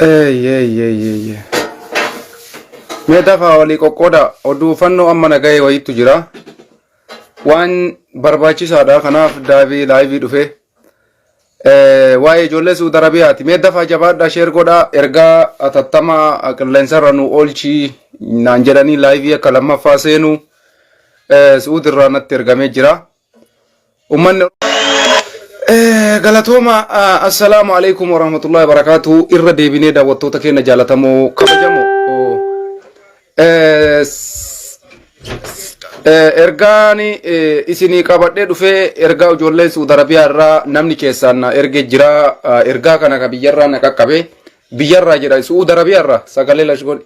Ey, ey, ey, ey, ey. Mee dafaa walii qoqqooda oduufannoo amma nagahee wayiitu jira. Waan barbaachisaadha kanaaf daabii laayivii dhufe. Waa'ee ijoollee Suudi Arabiyaati. Mee dafaa jabaadhaa sheer godhaa ergaa atattamaa qilleensarra nu oolchii naan jedhanii laayivii akka lammaffaa seenu Suudi irraa natti ergamee jira. Ummanni Galatooma, assalaamu alaikum warahmatullahi wabarakatuh. Irra deebinee daawwattoota keenya jaalatamoo kabajamoo ergaan isinii qabadhee dhufee ergaa ijoollee Suudi Arabiyaa irraa namni keessaan na erge jira. Ergaa kana ka biyyarraa na qaqqabe, biyyarraa jedha, Suudi Arabiyaa irraa sagalee lash godhe.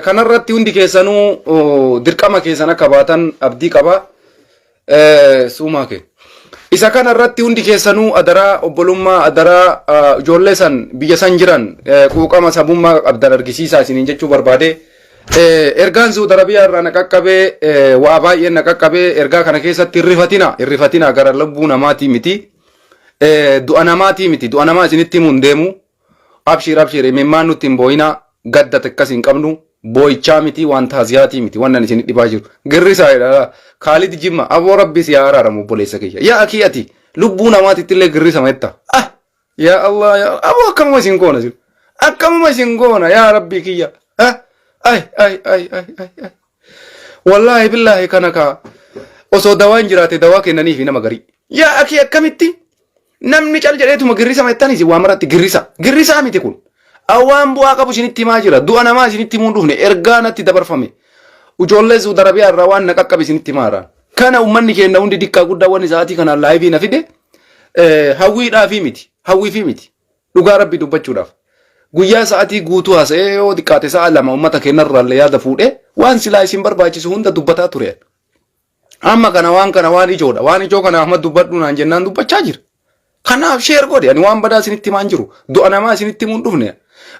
Kanarratti hundi keessanuu dirqama keessan akka baatan abdii qaba. Suumaa kee. Isa kana irratti hundi keessanuu adaraa obbolummaa, adaraa ijoollee san biyya san jiran quuqama sabummaa qabdan argisiisaa isiniin jechuu barbaade. Ergaan Suudi Arabiyaa irraa na qaqqabee waa baay'een na qaqqabee. Ergaa kana keessatti hirrifatina, hirrifatina, gara lubbuu namaatii miti. Du'a namaatii miti, du'a namaa isinitti himuun deemu. Abshiir, abshiir, imimmaan nutti hin boo'inaa, gadda takkas hin qabnu, boo'ichaa miti, waan taaziyaatii miti wannan isin dhibaa jiru. Girrisaa jedha Kaalid Jimma. Aboo, rabbi si haa araaramu, obboleessa kiyya. Yaa akii, ati lubbuu namaatitti illee girrisa jetta. Ah, yaa Allah, yaa aboo, akkamuma isin goona isin, akkamuma isin goona, yaa rabbii kiyya. Ah, ay ay ay ay ay ay, wallaahi billaahi, kana kaa osoo dawaan jiraate dawaa kennaniifi nama garii. Yaa akii, akkamitti namni cal jedheetuma girrisa jettan? Isin waa maratti girrisa. Girrisaa miti kun. Awwaan bu'aa qabu isinitti himaa jira. Du'a namaa isinitti himuun dhufne, ergaa natti dabarfame. Ijoollee Suudi Arabiyaa irraa waan na qaqqabe isinitti himaa jira. Kana uummanni keenya hundi dikkaa guddaa wanni sa'aatii kanaan laayivii na fide hawwiidhaafii miti. Hawwiifii miti. Dhugaa rabbii dubbachuudhaaf. Guyyaa sa'aatii guutuu haasa'ee yoo xiqqaate sa'a 2 uummata keenyarraallee yaada fuudhee waan silaa isin barbaachisu hunda dubbataa ture. Amma kana waan kana waan ijoodha. Waan ijoo kana Ahmad dubbadhu naan jennaan dubbachaa jira. Kanaaf share godhi. Ani waan badaa isinitti himaan jiru. Du'a namaa isinitti himuun dhufne.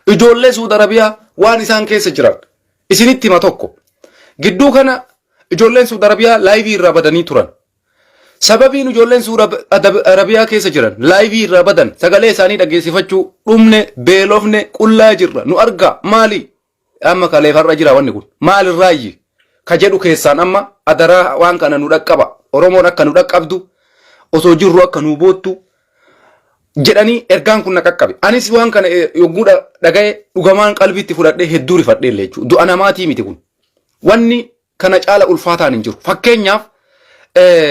Ijoollee Suudi Arabiyaa waan isaan keessa jiran isinitti hima tokko. Gidduu kana ijoolleen Suudi Arabiyaa laayivii irraa badanii turan. Sababiin ijoolleen Suudi Arabiyaa keessa jiran laayivii irraa badan, sagalee isaanii dhageessifachuu dhumne, beelofne, qullaa jirra, nu argaa, maali? Amma kaleef har'a jira wanni kun maalirraayyi ka jedhu keessaan amma adaraa waan kana nu dhaqqaba, Oromoon akka nu dhaqqabdu, osoo jirru akka nu boottu jedhanii ergaan kun na qaqqabe. Anis waan kana yogguu dhaga'e dhugamaan qalbiitti fudhadhee hedduu rifadhee illee jechuudha. Du'a namaatii miti kun. Wanni kana caala ulfaataan hin jiru. Fakkeenyaaf,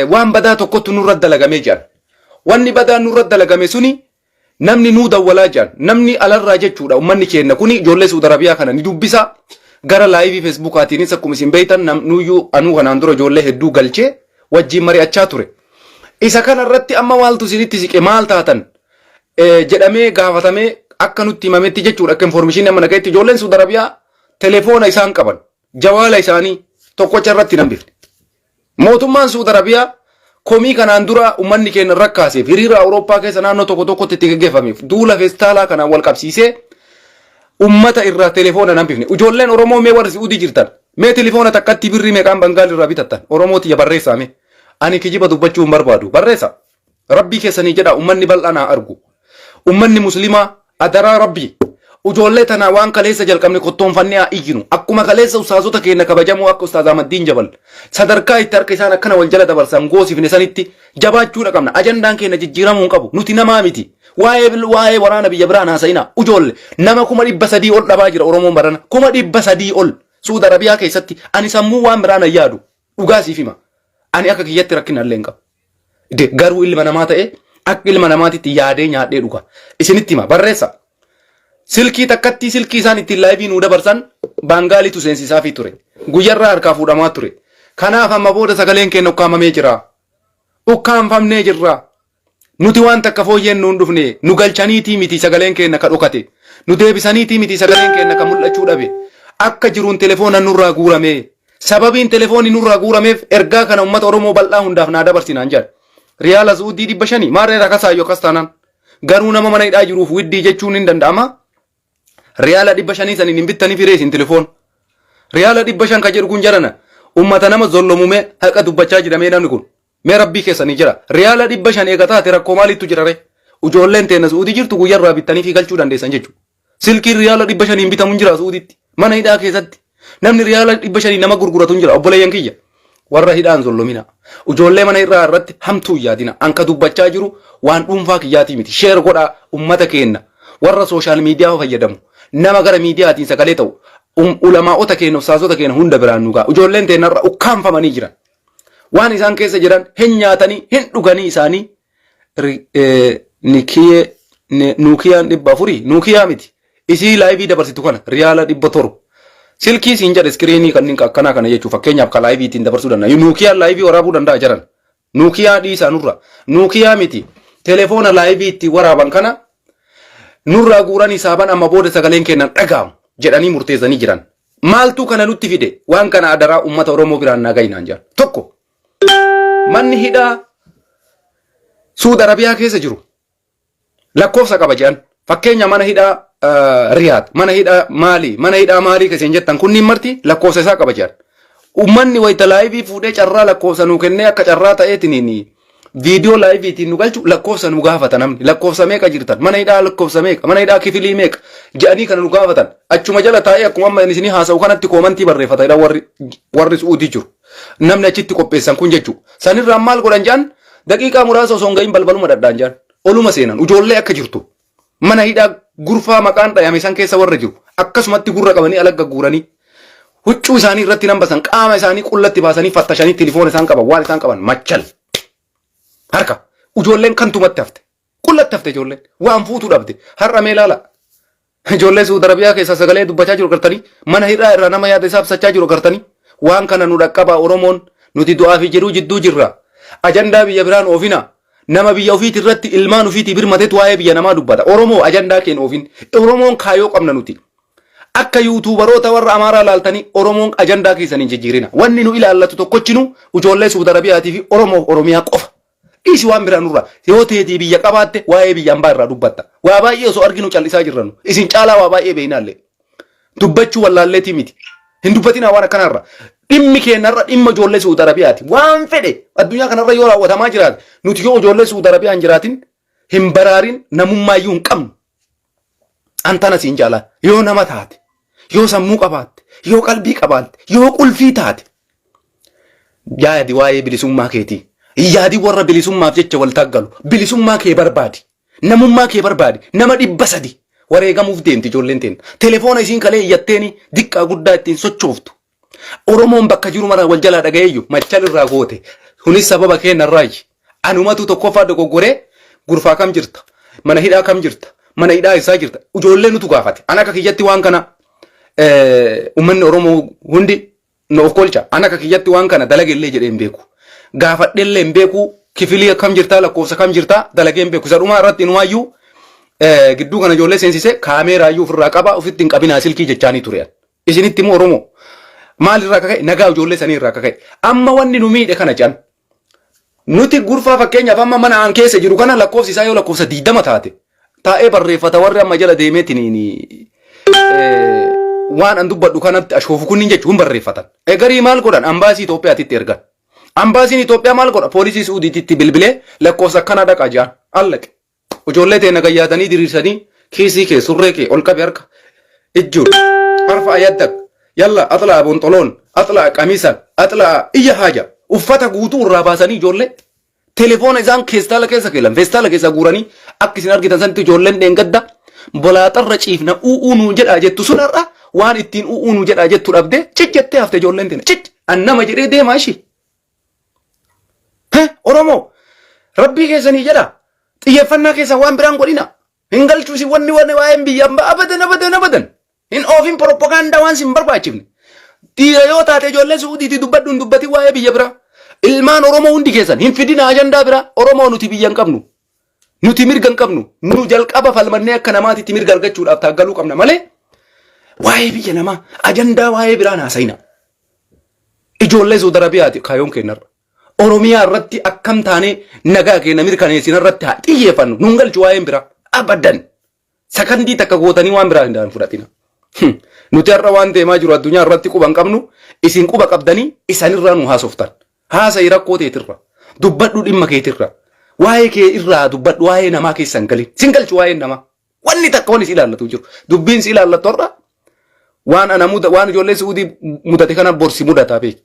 waan badaa tokkotti nurra dalagamee jedhan. Wanni badaa nurra dalagame suni namni nuu dawwalaa jedhan, namni alarraa jechuudha. Ummanni keenya kuni ijoollee Suudi Arabiyaa kana ni dubbisa. Gara laayivii Feesbuukaatiinis akkuma isin beektan nuyyuu anuu kanaan dura ijoollee hedduu galchee wajjin mari'achaa ture. Isa kana irratti amma maaltu isinitti siqe, maal taatan jedhamee gaafatamee akka nutti himametti jechuudha, akka informeeshinii amma nagayetti ijoolleen Suudi Arabiyaa telefoona isaan qaban, jawaala isaanii tokkocha irratti hin hambifne. Mootummaan Suudi Arabiyaa komii kanaan dura uummanni keenya irra kaaseef, hiriira Awurooppaa keessa naannoo tokko tokkotti itti gaggeeffameef, duula feestaalaa kanaan wal qabsiisee uummata irraa telefoona hin hambifne. Ijoolleen Oromoo, mee warri Suudii jirtan, mee telefoona takkatti birrii meeqaan Bangaal irraa bitattan? Oromoo tiyya, barreessaa mee. Ani kijiba dubbachuu hin barbaadu. Barreessa. Rabbii keessanii jedha, uummanni bal'aan haa argu. Uummanni muslimaa, adaraa rabbii. Ijoollee tanaa waan kaleessa jalqabne kottoonfannee haa iyyinu. Akkuma kaleessa ustaazota keenya kabajamoo akka Ustaaz Ahmaddiin Jabal sadarkaa itti harka isaan akkana wal jala dabarsan goosifne sanitti jabaachuudha qabna. Ajandaan keenya jijjiiramuu hin qabu. Nuti namaa miti. Waa'ee waraana biyya biraan haasa'ina. Ijoollee nama 300,000 ol dhabaa jira Oromoon barana. 300,000 ol. Suudi Arabiyaa keessatti ani sammuu waan biraan hin yaadu. Dhugaa siif hima. Ani akka kiyyatti rakkina illee hin qabu. Garuu ilma namaa ta'e akka ilma namaatitti yaadee nyaadhee dhuga. Isinitti hima, barreessa. Silkii takkattii, silkii isaan ittiin laayivii nuu dabarsan Baangaaliitu seensisaafii ture. Guyyarraa harkaa fuudhamaa ture. Kanaaf amma booda sagaleen keenya ukkaamamee jira. Ukkaamfamnee jirra. Nuti waan takka fooyyeen nuun dhufne, nu galchaniitii miti sagaleen keenya ka dhokate. Nu deebisaniitii miti sagaleen keenya ka mul'achuu dhabe. Akka jiruun telefoona nurraa guurame. Sababiin telefoonni nurraa guurameef ergaa kana uummata Oromoo bal'aa hundaaf naa dabarsinaan jedhan. Riyaala Suudii 500 maarree rakasaayyoo akkas taanaan. Garuu nama mana hidhaa jiruuf widdii jechuun hin danda'ama. Riyaala 500 saniin hin bittanii firee isin telefoon. Riyaala 500 ka jedhu kun jarana uummata nama zollomume haqa dubbachaa jira mee namni kun. Mee rabbii keessanii jira. Riyaala 500 eega taate rakkoo maaliitu jira ree? Ijoolleen teenya Suudii jirtu guyyarraa bittanii fi galchuu dandeessan jechuudha. Silkiin riyaala 500n bitamu hin jira Suuditti. Mana hidhaa keessatti. Namni riyaala 500 nama gurguratu hin jira. Obboleeyyan kiyya. Warra hidhaan zollomina. Ijoollee mana irraa irratti hamtuu hin yaadina. Anka dubbachaa jiru waan dhuunfaa kiyyaatii miti. Sheer godhaa ummata keenna. Warra sooshaal miidiyaa fayyadamu. Nama gara miidiyaatiin sagalee ta'u. Ulamaa'ota keenya, ustaazota keenya hunda biraan nu ga'a. Ijoolleen teenna irra ukkaanfamanii jiran. Waan isaan keessa jiran hin nyaatanii, hin dhuganii isaanii Nikiyee Nuukiyaan 400 Nuukiyaa miti. Isii laayivii dabarsitu kana riyaala 700. Silkii siin jedhe iskiriinii kanneen akkanaa kana jechuun fakkeenyaaf ka laayivii ittiin dabarsuu danda'a. Nuukiyaan laayivii waraabuu danda'a jiran. Nuukiyaa dhiisaa nurra. Nuukiyaa miti. Telefoona laayivii ittiin waraaban kana nurraa guuranii saaban amma booda sagaleen kennan dhaga'amu jedhanii murteessanii jiran. Maaltu kana nutti fide? Waan kana adaraa uummata Oromoo biraan naa ga'inaan jedhan. Tokko manni hidhaa Suud Arabiyaa keessa jiru lakkoofsa qaba jedhan. Fakkeenya mana hidhaa Riyaad, mana hidhaa Maalii, mana hidhaa Maalii keessa hin jettan kunniin marti lakkoofsa isaa qaba jedhan. Uummanni wayita laayivii fuudhee carraa lakkoofsa nuu kennee akka carraa ta'eetiin viidiyoo laayiviitiin nu galchu lakkoofsa nu gaafata namni. Lakkoofsa meeqa jirtan? Mana hidhaa lakkoofsa meeqa? Mana hidhaa kifilii meeqa? Jedhanii kana nu gaafatan. Achuma jala taa'ee akkuma amma isinii haasa'u kanatti koomantii barreeffata jedhan warri warri Su'uudii jiru. Namni achitti qopheessan kun jechuudha. Sanirraan maal godhan jedhan daqiiqaa muraasa osoo hin gahin balbaluma dhadhaan jedhan. Oluma seenan ijoollee akka jirtu. Mana hidhaa gurfaa maqaan dhayame san keessa warra jiru akkasumatti gurra qabanii alagga guuranii huccuu isaanii irratti nan basan qaama isaanii qullatti baasanii fattashanii tilifoona isaan qaban waan isaan qaban machal harka ijoolleen kantumatti hafte qullatti hafte ijoolleen waan fuutuu dhabde har'a mee ilaala ijoollee Suudi Arabiyaa keessaa sagalee dubbachaa jiru gartanii mana hidhaa irraa nama yaada isaa ibsachaa jiru gartanii waan kana nu dhaqqabaa Oromoon nuti du'aa fi jiruu jidduu jirra ajandaa biyya biraan oofina Nama biyya ofiiti irratti ilmaan ofiitii birmatetu waa'ee biyya namaa dubbata. Oromoo ajandaa keen oofin. Oromoon kaayoo qabna nuti. Akka yuutuubaroota warra Amaaraa laaltanii Oromoon ajandaa keessan hin jijjiirina. Wanni nu ilaallatu tokkochinu ijoollee Suudi Arabiyaatii fi Oromoof Oromiyaa qofa. Dhiisi waan biraa nurraa. Yoo teetii biyya qabaatte waa'ee biyya ambaa irraa dubbatta. Waa baay'ee osoo arginu callisaa jirra nu. Isin caalaa waa baay'ee beeynaallee. Dubbachuu wallaalleetii miti. Hin dubbatinaa waan akkanaarra. Dhimmi keenyarra dhimma ijoollee Suudi Arabiyaati. Waan fedhe addunyaa kanarra yoo raawwatamaa jiraate nuti yoo ijoollee Suudi Arabiyaa hin jiraatin hin baraarin namummaa iyyuu hin qabnu. Antana siin jaalaa yoo nama taate yoo sammuu qabaatte yoo qalbii qabaatte yoo qulfii taate yaadi waa'ee bilisummaa keetii. Yaadi warra bilisummaaf jecha wal taaggalu bilisummaa kee barbaadi. Namummaa kee barbaadi. Nama 300 wareegamuuf deemti ijoolleen teen. Telefoona isiin kalee iyyatteeni diqqaa guddaa ittiin sochooftu. Oromoon bakka jiru mara wal jalaa dhaga'eeyyu machal irraa goote. Kunis sababa keenna irraayi. Anumatu tokkoffaa dogoggoree gurfaa kam jirta? Mana hidhaa kam jirta? Mana hidhaa isaa jirta? Ijoollee nutu gaafate. An akka kiyyatti waan kana uummanni Oromoo hundi na of kolcha. An akka kiyyatti waan kana dalagellee jedhee hin beeku. Gaafadhellee hin beeku. Kifilii akkam jirtaa lakkoofsa kam jirtaa dalagee hin beeku. Isa dhumaa irratti inumaayyuu gidduu kana ijoollee seensisee kaameeraayyuu ofirraa qaba ofitti hin qabinaa silkii jechaanii ture. Isinitti immoo Oromoo maalirraa akka ka'e nagaa ijoollee sanii irraa akka ka'e. Amma wanni nu miidhe kana jedhan. Nuti gurfaa fakkeenyaaf amma mana aan keessa jiru kana lakkoofsi isaa yoo lakkoofsa 20 taate taa'ee barreeffata warri amma jala deemeetiin waan an dubbadhu kanatti ashoofu kunniin jechuun barreeffatan. Egarii maal godhan ambaasii Itoophiyaatitti ergan. Ambaasiin Itoophiyaa maal godha poolisii Suudiititti bilbilee lakkoofsa akkanaa dhaqaa jedhan allaqe. Ijoollee teenya gayyaatanii diriirsanii kiisii kee surree kee ol qabi harka ijjuun arfa yaddak yalla axlaa bonxoloon axlaa qamisan axlaa iyya haaja uffata guutuu irraa baasanii ijoollee telefoona isaan keestaala keessa keelan feestaala keessa guuranii akka isin argitan sanitti ijoolleen dheengadda bolaaxarra ciifna u'uu nuu jedhaa jettu sun har'a waan ittiin u'uu nuu jedhaa jettu dhabdee cic jettee hafte ijoolleen teenya cic an nama jedhee deemaa ishii. Heh, Oromoo rabbii keessanii jedha xiyyeeffannaa keessan waan biraan godhina. Hin galchuu isin wanni wanni waa'een biyya hambaa abadan abadan abadan. Hin oofin propagaandaa waan sin barbaachifne. Dhiira yoo taate ijoollee Suudiitii dubbadhu hin dubbatin waa'ee biyya biraa. Ilmaan Oromoo hundi keessan hin fidina ajandaa biraa. Oromoo nuti biyya hin qabnu. Nuti mirga hin qabnu. Nu jalqaba falmannee akka namaatitti mirga argachuudhaaf taaggaluu qabna malee waa'ee biyya namaa ajandaa waa'ee biraan haasa'ina. Ijoollee Suudi Arabiyaati kaayoon keenyarra. Oromiyaa irratti akkam taanee nagaa keenya mirkaneessina irratti haa xiyyeeffannu. Nun galchu waa'een biraa. Abadan. Sakandii takka gootanii waan biraa hin fudhatina. Nuti har'a waan deemaa jiru addunyaa irratti quba hin qabnu isin quba qabdanii isanirraa nu haasoftan. Haasa'i rakkoo teetirra. Dubbadhu dhimma keetirra. Waa'ee kee irraa dubbadhu waa'ee namaa keessa hin galin. Sin galchu waa'een namaa. Wanni takka wanni si ilaallatu hin jiru. Dubbiin si ilaallattu har'a waan ana muda waan ijoollee Su'uudii mudate kana bor si mudataa beeki.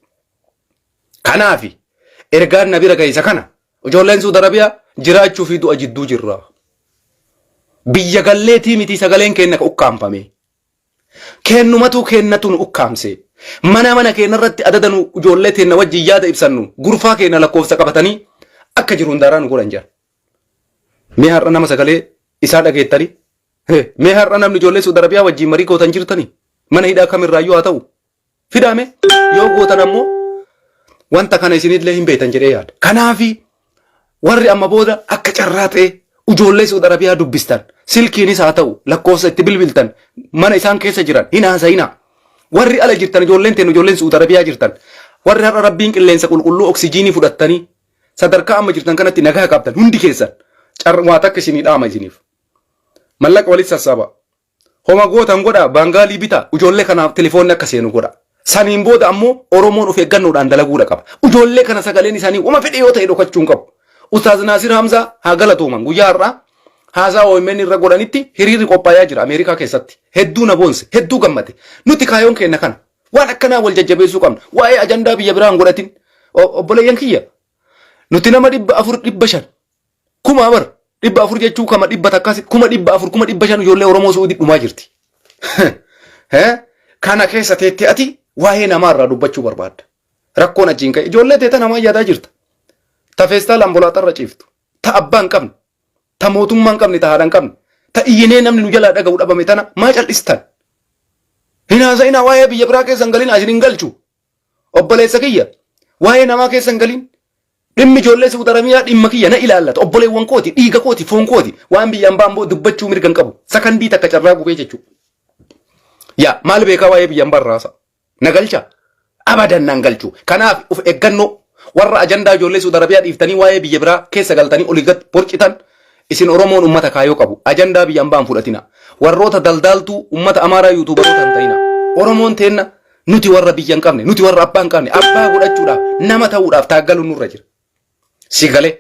Kanaafi ergaan na bira ga'e isa kana. Ijoolleen Suudi Arabiyaa jiraachuu fi du'a jidduu jirra. Biyya galleetii miti sagaleen keenya ka ukkaamfame. Keennumatuu keennatu nu ukkaamse. Mana mana keenya irratti adada nu ijoollee teenna wajjin yaada ibsannu gurfaa keenya lakkoofsa qabatanii akka jiru hundaaraa nu godhan jira. Mee har'a nama sagalee isaa dhageettanii? Mee har'a namni ijoollee Suudi Arabiyaa wajjin marii gootan jirtanii? Mana hidhaa kamirraayyuu haa ta'u. Fidaame yoo gootan ammoo wanta kana isinillee hin beektan jedhee yaada. Kanaafi warri amma booda akka carraa ta'e ijoollee Suudi Arabiyaa dubbistan silkiinis haa ta'u lakkoofsa itti bilbiltan mana isaan keessa jiran hin haasa'inaa. Warri ala jirtan ijoolleen teen ijoolleen Suudi Arabiyaa jirtan warri har'a rabbiin qilleensa qulqulluu oksijiinii fudhattanii sadarkaa amma jirtan kanatti nagaa qabdan hundi keessan waa takka isinii dhaama isiniif. Mallaqa walitti sassaaba. Homa gootan godhaa baangaalii bitaa ijoollee kanaaf telefoonni akka seenu godha. Saniin booda ammoo Oromoon of eeggannoodhaan dalaguudha qaba. Ijoollee kana sagaleen isaanii wama fedhe yoo ta'e dhokachuu hin qabu. Ustaaz Naasir Hamzaa haa galatooman guyyaa har'aa haasaa OMN irra godhanitti hiriirri qophaayaa jira Ameerikaa keessatti. Hedduu na boonse, hedduu gammade. Nuti kaayoon keenya kana. Waan akkanaa wal jajjabeessuu qabna. Waa'ee ajandaa biyya biraa hin godhatin. Obboleeyyan kiyya nuti nama 400 500 Kuma bar 400 jechuu kama dhibba takkas 400,000 500,000 ijoollee Oromoo Su'uudii dhumaa jirti. Hee? Kana keessa teettee ati waa'ee namaa irraa dubbachuu barbaadda. Rakkoon achiin ka'e ijoollee teeta namaa yaadaa jirta. Ta feestaala ambolaaxarra ciiftu. Ta abbaa hin qabne. Ta mootummaa hin qabne ta haadha hin qabne. Ta iyyinee namni nu jalaa dhaga'u dhabame tana maa cal'istan? Hin haasa'inaa waa'ee biyya biraa keessa hin galin isin hin galchu. Obboleessa kiyya waa'ee namaa keessa hin galin. Dhimmi ijoollee Saudi Arabiyaa dhimma kiyya na ilaallata. Obboleewwan kooti, dhiiga kooti, foon kooti. Waan biyyaan ba'an boo dubbachuu mirga hin qabu. Sakandii takka carraa gubee jechuudha. Yaa maal beekaa waa'ee biyyaan barraasa? Na galcha? Abadan nan galchu. Kanaaf of eeggannoo warra ajandaa ijoollee Saudi Arabiyaa dhiiftanii waa'ee biyya biraa keessa galtanii olii gad borcitan isin Oromoon ummata kaayoo qabu. Ajandaa biyyaan ba'an fudhatina. Warroota daldaaltuu ummata Amaaraa yuutuubaroota hin ta'ina. Oromoon teenna Nuti warra biyya hin qabne, nuti warra abbaa hin qabne, abbaa godhachuudhaaf, nama ta'uudhaaf taaggaluun nurra jira. Si galee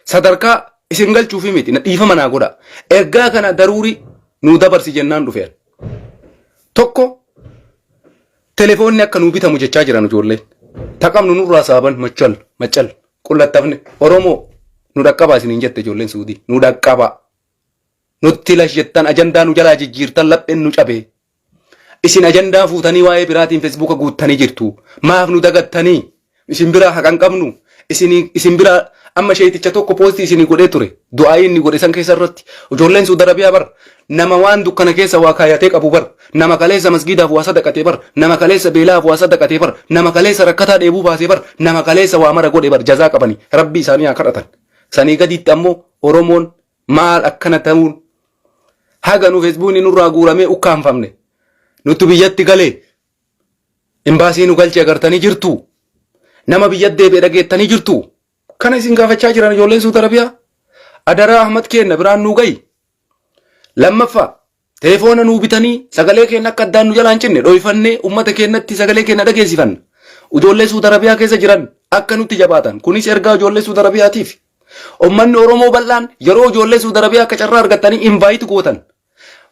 sadarkaa isin galchuufi miti na dhiifama naa godha. Ergaa kana daruurii nuu dabarsi jennaan dhufeen. Tokko telefoonni akka nuu bitamu jechaa jiran ijoolleen. Taqabnu nurraa saaban machal macal qullattafne Oromoo nu dhaqqabaa isiniin jette ijoolleen Suudii nu dhaqqabaa. Nutti lash jettan ajandaa nu jalaa jijjiirtan lapheen nu cabee. Isin ajandaa fuutanii waa'ee biraatiin feesbuuka guuttanii jirtu. Maaf nu dagattanii? Isin biraa haqa hin qabnu. Isin isin biraa amma sheeyticha tokko poostii isinii godhee ture. Du'aayii inni godhe san keessa irratti. Ijoolleen Suudi Arabiyaa bar nama waan dukkana keessa waa kaayatee qabu bar. Nama kaleessa masgiidaaf waa sadaqatee bar. Nama kaleessa beelaaf waa sadaqatee bar. Nama kaleessa rakkataa dheebuu baasee bar. Nama kaleessa waa mara godhe bar jazaa qabani. Rabbii isaanii haa kadhatan. Sanii gaditti ammoo Oromoon Maal akkana ta'uun haga nu feesbuukni nurraa guuramee ukkaanfamne nutti biyyatti galee imbaasii nu galche agartanii jirtu nama biyyatti deebi'e dhageettanii jirtu kana isin gaafachaa jiran ijoolleen Suudi Arabiyaa adaraa Ahmad keenna biraan nuu ga'i lammaffaa Telefoona nuu bitanii sagalee keenya akka addaan nu jalaa hin cinne dhoyfannee ummata keenyatti sagalee keenya dhageessifanna. Ijoollee Suudi Arabiyaa keessa jiran akka nutti jabaatan. Kunis ergaa ijoollee Suudi Arabiyaatiif. Ummanni Oromoo bal'aan yeroo ijoollee Suudi Arabiyaa akka carraa argattanii invaayit gootan.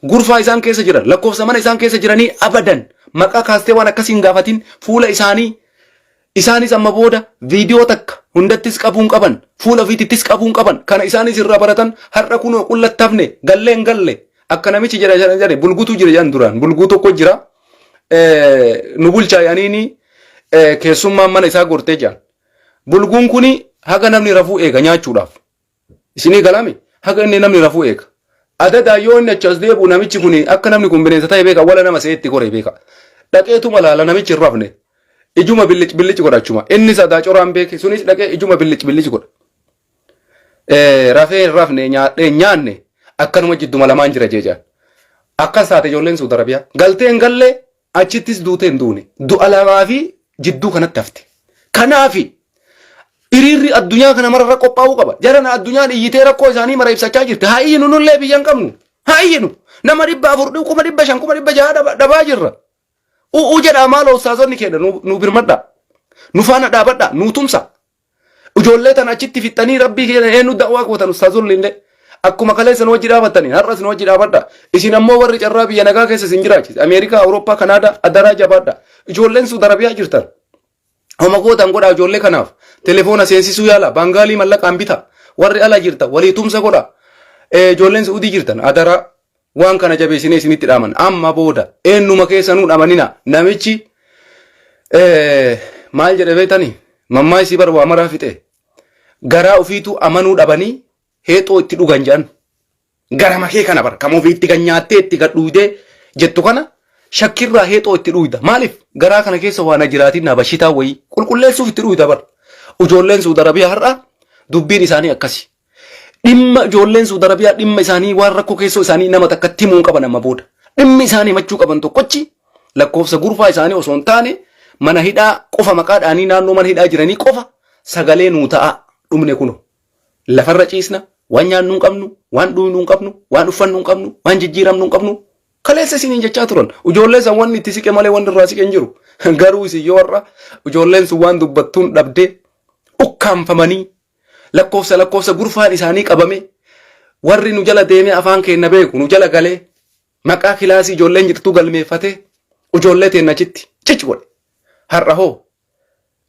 Gurfaa isaan keessa jiran lakkoofsa mana isaan keessa jiranii abadan maqaa kaastee waan akkasii hin gaafatin fuula isaanii Isaanis amma booda viidiyoo takka hundattis qabuu hin qaban, fuula ofiitittis qabuu hin qaban. Kana isaanis irraa baratan har'a kunoo qullatti hafne gallee hin galle. Akka namichi jedha jedhan jedhe bulgutu jira jedhan duraan bulguu tokko jira. Nu bulchaa jedhaniini keessummaan mana isaa gortee jedhan. Bulguun kuni haga namni rafuu eega nyaachuudhaaf. Isinii galaami haga inni namni rafuu eega. Adadaa yoo inni achi as deebi'u namichi kun akka namni kun bineensa ta'e beeka wala nama se'etti goree beeka. Dhaqeetuma laala namichi hin rafne. Ijuma billic billic godha achuma. Innis adaa coraan beeke sunis dhaqee ijuma billic billic godha. Rafee hin rafne nyaadhee hin nyaanne akkanuma jidduma lamaan jira jeejaan. Akkas taate ijoolleen Suudi Arabiyaa. Galtee hin gallee Achittis duutee hin duune. Du'a lamaa fi jidduu kanatti hafte. Kanaafi hiriirri addunyaa kana mararra qophaa'uu qaba. Jarana addunyaan iyyitee rakkoo isaanii mara ibsachaa jirti. Haa iyyinu nullee biyya hin qabnu. Haa iyyinu. Nama 400 500,000 600,000 dhabaa jirra. U'uu jedhaa maaloo ustaazonni keenya nu birmadhaa. Nu faana dhaabadhaa. Nu tumsa. Ijoollee tana achitti fixxanii rabbii keenya eenyu da'waa gootan ustaazonni illee. Akkuma kaleessa nu wajji dhaabattanii har'as nu wajji dhaabadha. Isin ammoo warri carraa biyya nagaa keessa isin jiraachise. Ameerikaa, Awurooppaa, Kanaadaa adaraa jabaadha. Ijoolleen Suudi Arabiyaa jirtan. Homa gootan godhaa ijoollee kanaaf. Telefoona seensisuu yaala. Baangaalii mallaqaan bita. Warri ala jirtan walii tumsa godha. Ijoolleen Suudii jirtan adaraa waan kana jabeessinee isinitti dhaaman. Amma booda eenyuma keessanuu dhamanina. Namichi maal jedhe beektanii? Mammaa isii bar waa maraa fixe. Garaa ofiituu amanuu dhabanii heexoo itti dhugan jedhan. Garama kee kana bar kam ofii itti kan nyaattee itti gad dhuydee jettu kana shakkirraa heexoo itti dhuyda. Maaliif garaa kana keessa waa na jiraatiin na bashitaa wayii qulqulleessuuf itti dhuyda bar. Ijoolleen Suudi Arabiyaa har'a dubbiin isaanii akkasi. Dhimma ijoolleen Suudi Arabiyaa dhimma isaanii waan rakkoo keessoo isaanii nama takkatti himuu hin qaban amma booda. Dhimmi isaanii himachuu qaban tokkochi lakkoofsa gurfaa isaanii osoo hin taane mana hidhaa qofa maqaa dhaanii naannoo mana hidhaa jiranii qofa sagalee nuu ta'a dhumne kuno. Lafarra ciisna, waan nyaannu hin qabnu, waan dhuynu hin qabnu, waan uffannu hin qabnu, waan jijjiiramnu hin qabnu. Kaleessa isiniin jechaa turan. Ijoollee san wanni itti siqe malee wanni irraa siqe hin jiru. Garuu isin yoo har'a ijoolleen sun waan dubbattuun dhabdee ukkaamfamanii lakkoofsa lakkoofsa gurfaan isaanii qabame warri nu jala deemee afaan keenya beeku nu jala galee maqaa kilaasii ijoolleen jirtuu galmeeffatee ijoollee teenna achitti cic godhe. Har'a hoo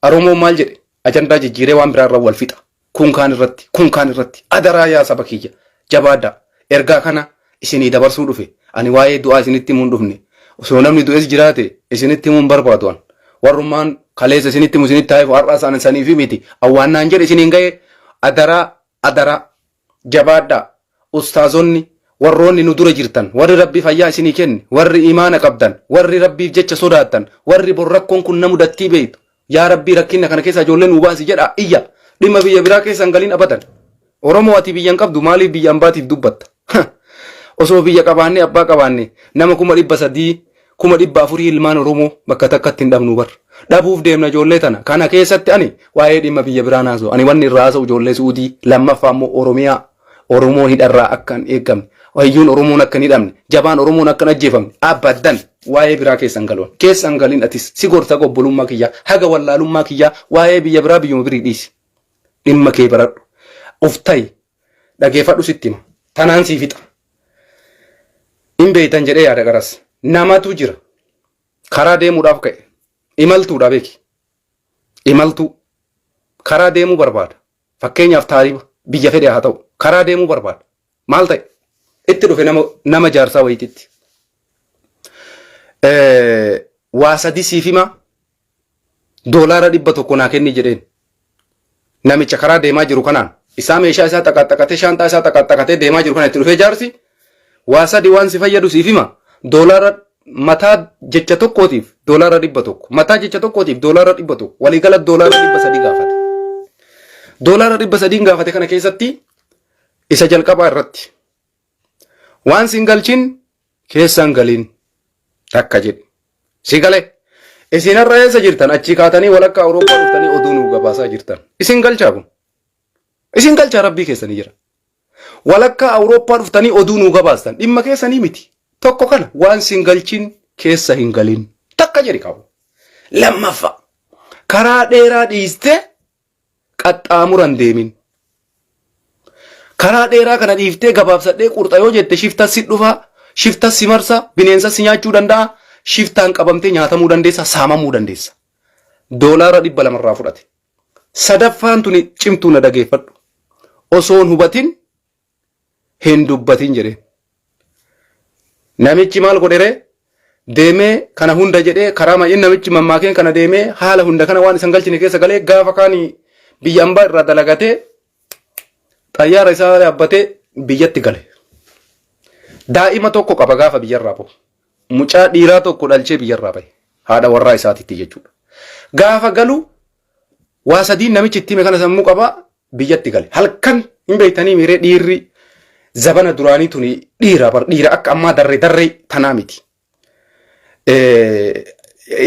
Oromoon maal jedhe? Ajandaa jijjiiree waan biraa irra wal fixa. Kun kaan irratti, kun kaan irratti. Adaraa yaa saba kiyya. Jabaadhaa. Ergaa kana isinii dabarsuu dhufe. Ani waa'ee du'aa isinitti himuun dhufne. Osoo namni du'es jiraate isinitti himuun barbaadu an. Warrummaan kaleessa isinitti himu isinitti haayifu har'a isaan saniifi miti. Awwaannaan jedhe isiniin ga'e adaraa adaraa. Jabaadhaa. Ustaazonni, warroonni nu dura jirtan, warri Rabbi fayyaa isinii kenne, warri imaana qabdan, warri Rabbiif jecha sodaattan, warri bor rakkoon kun na mudattii beektu, yaa Rabbii rakkinna kana keessaa ijoollee nuu baasi jedhaa iyya. Dhimma biyya biraa keessa hin galin abadan. Oromoo ati biyya hin qabdu maaliif biyya ambaatiif dubbatta? Osoo biyya qabaannee abbaa qabaanne nama 300,000 400,000 ilmaan Oromoo bakka takkatti hin dhabnu bar. Dhabuuf deemna ijoollee tana. Kana keessatti ani waa'ee dhimma biyya biraa naasa'u. Ani wanni irraa haasa'u ijoollee Suudii lammaffaa immoo Oromiyaa. Oromoon hidharraa akka hin eegamne. Hayyuun Oromoon akka hin hidhamne. Jabaan Oromoon akka hin ajjeefamne. Abadan waa'ee biraa keessa hin galuun. Keessa hin galin atis si gorsa obbolummaa kiyyaa haga wallaalummaa kiyyaa waa'ee biyya biraa biyyuma birii dhiisi. Dhimma kee baradhu. Of ta'i. Dhageeffadhu sitti hima. Tanaan sii fixa. Hin beeytan jedhee yaada qaras. Namatu jira. Karaa deemuudhaaf ka'e. Imaltuudha beeki. Imaltuu. Karaa deemuu barbaada. Fakkeenyaaf taariba biyya fedhe haa ta'u. Karaa deemuu barbaada. Maal ta'e? Itti dhufe nama, nama jaarsaa wayiititti. Waa sadi siif himaa $100 naa kenni jedheen. Namicha karaa deemaa jiru kanaan isaa meeshaa isaa xaqaaxaqatee shaanxaa isaa xaqaaxaqatee deemaa jiru kana itti dhufee jaarsi waa sadi waan si fayyadu siif hima doolaara mataa jecha tokkootiif $100 mataa jecha tokkootiif $100 waliigala $300 gaafate. $300 gaafate kana keessatti isa jalqabaa irratti waan sin galchin keessan galiin takka jedhe. Si galee. Isin har'a eessa jirtan? Achii kaatanii walakkaa Awurooppaa dhuftanii oduu nuu gabaasaa jirtan. Isin galchaa kun. Isin galchaa rabbii keessanii jira. Walakkaa Awurooppaa dhuftanii oduu nuu gabaastan. Dhimma keessanii miti. Tokko kana waan sin galchin keessa hin galin. Takka jedhi qabu. Lammaffaa. Karaa dheeraa dhiistee qaxxaamuran deemin. Karaa dheeraa kana dhiiftee gabaabsadhee qurxa yoo jette shifta si dhufa, shifta si marsa, bineensa si nyaachuu danda'a, shiftaan qabamtee nyaatamuu dandeessa, saamamuu dandeessa. $200 irraa fudhate. Sadaffaan tuni cimtuu na dhageeffadhu. Osoo hin hubatin hin dubbatin jedheen. Namichi maal godheree deemee kana hunda jedhee karaa maay'een namichi mammaakeen kana deemee haala hunda kana waan isan galchine keessa galee gaafa kaani biyya ambaa irraa dalagatee xayyaara isaa yaabbatee biyyatti gale. Daa'ima tokko qaba gaafa biyyarraa bahu. Mucaa dhiiraa tokko dhalchee biyyarraa bahe. Haadha warraa isaatitti jechuudha. Gaafa galu waa sadiin namichi itti hime kana sammuu qaba biyyatti gale. Halkan hin beektanii miiree dhiirri zabana duraanii tuni dhiira bar dhiira akka ammaa darree darree tanaa miti.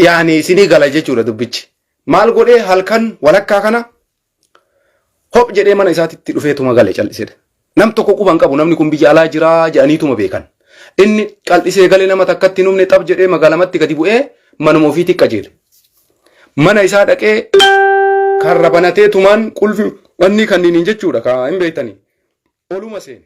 Yaani isinii gala jechuudha dubbichi. Maal godhee halkan walakkaa kana hop jedhee mana isaatitti dhufeetuma gale callisedha. Nam tokko quba hin qabu namni kun biyya alaa jiraa jedhaniituma beekan. Inni qal'isee galee nama takkatti hin humne xab jedhee magaalamatti gadi bu'ee manuma ofiitti qajeele. Mana isaa dhaqee karra banatee tumaan qulfi wanni kanniiniin jechuudha kaa hin beektanii. Oluma seene.